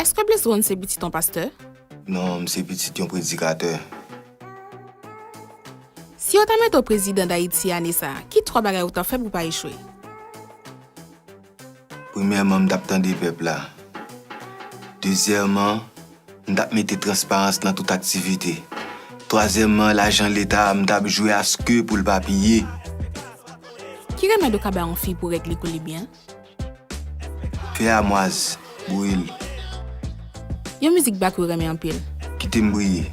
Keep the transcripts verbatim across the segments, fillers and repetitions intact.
Èske Blaze One se pitit yon pastè? Non, m se pitit yon predikatè. Si yo ta mete w prezidan Dayiti ane sa a, ki twa bagay ou t ap fè pou w pa echwe? Premyèman, m t ap tande pèp la. Dezyèman, m t ap mete transparans nan tout aktivite. Twazyèmman, lajan Leta a, m t ap jwe aske pou l pa piye. Ki remèd ou ka bay yon fi pou règ li koule byen? Fè amwaz, bouyi l. Yon mizik Baky ou renmen anpil? Kite m briye.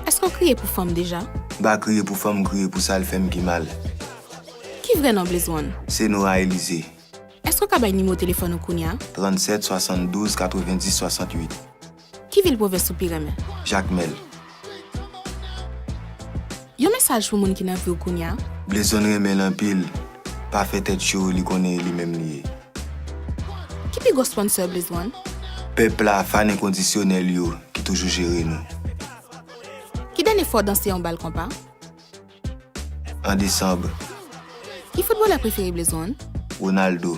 Èske w kriye pou fanm deja? M pa kriye pou fanm, m kriye pou sa l fè m ki mal. Ki vrè non Blaze One? Senoura Elize. Èske w ka bay nimewo telefòn ou kounye a? Trannsèt swasanndouz katrevenndis swasanntuit. Ki vil pwovens ou pi renmen? Jakmèl. Yon mesaj pou moun ki nan vi w kounye a? Blaze One renmen l anpil. Pa fè tèt cho, li konnen e li menm li ye. Ki pi gwo sponsor Blaze One? Pèp la, fan enkondisyonèl yo ki toujou jere nou. Ki dènye fwa w danse yon bal konpa? An desanm. Ki foutbolè prefere Blaze One? Ronaldo.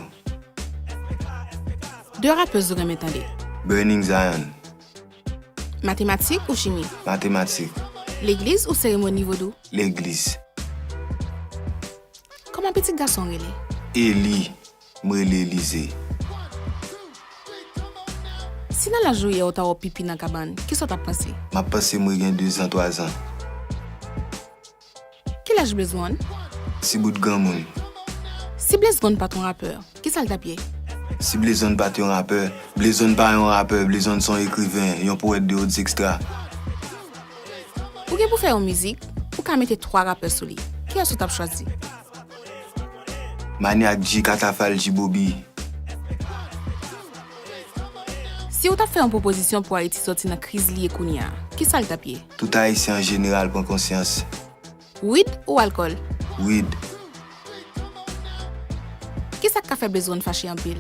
De rapèz ou renmen tande? Burning Zion. Matematik ou chimi? Matematik. Legliz ou seremoni vodou? Legliz. Kòman pitit gason w rele? Eli. M rele Elize. Si nan laj ou ye ou ta wè w pipi nan kabann, kisa w t ap panse? M ap panse mwen gen dezan, twazan. Ki laj Blaze One? Ti bout granmoun. Si Blaze One pa t yon rapè, kisa l t ap ye? Si Blaze One pa t yon rapè, Blaze One pa yon rapè, Blaze One se yon ekriven, yon powèt de odz ekstra. Ou gen pou fè yon mizik, ou ka mete twa rapè sou li. Kiyès ou t ap chwazi? Manyak G, Katafal G, Bobby. Si w t ap fè yon pwopozisyon pou Ayiti sòti nan kriz li ye kounye a, kisa l t ap ye? Tout Ayisyen an jeneral pran konsyans. Wid ou alkòl? Wid. Kisa k ka fè Blaze One fache anpil?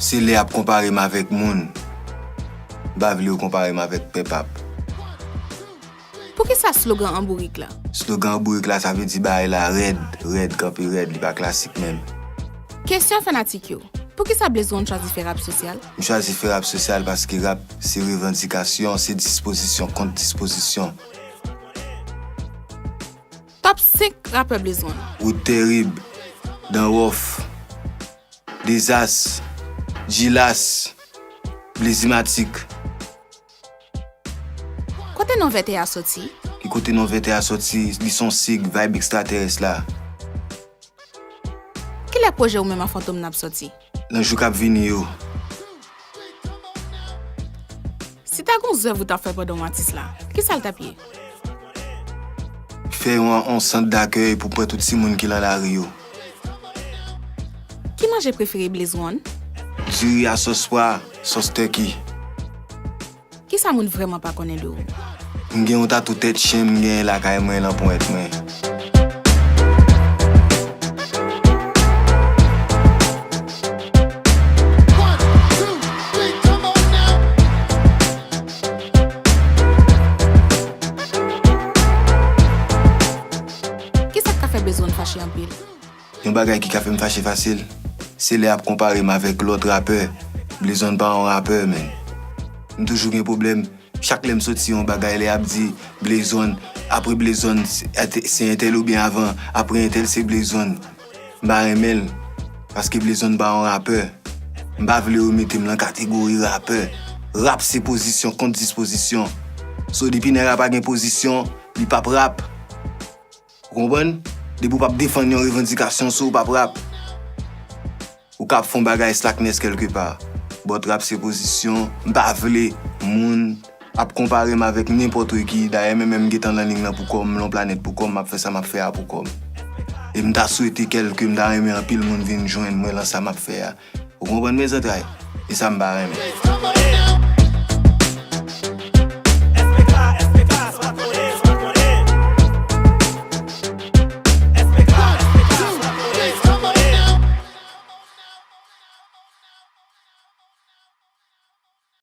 Se lè y ap konpare m avèk moun. M pa vle yo konpare m avèk pèp ap. Poukisa slogan An Bourik la? Slogan An Bourik la, sa vle di bagay la rèd, rèd, kanpe rèd, li pa klasik menm. Kesyon fanatik yo. Poukisa Blaze One chwazi fè rap sosyal? M chwazi fè rap sosyal paske rap se revandikasyon, se dispozisyon kont dispozisyon. Top senk rapè Blaze One. Wood Terib, Dan Rof, Dezas, Jilas, Blazymatic. Kote non Vètè a soti? Ki kote non Vètè a soti? Li se yon sig, vibe ekstraterès la. Kilè pwojè ou menm ak Fantom nan ap sòti? Nan jou k ap vini yo. Si ta gen yon zèv ou t ap fè pandan w atis la, kisa l t ap ye? Fè yon, yon sant dakèy pou pran tout timoun ki nan lari yo. Ki manje prefere Blaze One? Diri a sòs pwa, sòs turkey. Kisa moun vrèman pa konnen de ou? M gen yon tatou tèt chen, m genyen lakay mwen, nan ponyèt mwen. Kisa k ka fè Blaze One fache anpil? Yon bagay ki ka fè m fache fasil, se lè y ap konpare m avèk lòt rapè. Blaze One pa yon rapè, menn. M toujou gen pwoblèm. Chak lè m soti yon bagay, lè y ap di Blaze One, apre Blaze One, se, se entèl oubyen avan, apre entèl se Blaze One. M pa renmen l, paske Blaze One pa yon rapè. M pa vle yo mete m nan kategori rapè. Rap se pozisyon kont dispozisyon. So, depi nèg la pa gen pozisyon, li p ap rap. Ou konprann? Depi w p ap defann yon revandikasyon, so w p ap rap. Ou ka ap fè yon bagay slackness kèlkepa. But rap se pozisyon. M pa vle moun ap konpare m avèk nenpòt ki. Dayè, menm, menm m gentan nan liy nan pou kò m, m nan yon planèt pou kò m, m ap fè sa m ap fè a pou kò m. E m ta swete kèlke, m ta renmen anpil moun vin jwenn mwen lan sa m ap fè a. Ou konprann, mezantray? E sa m pa renmen.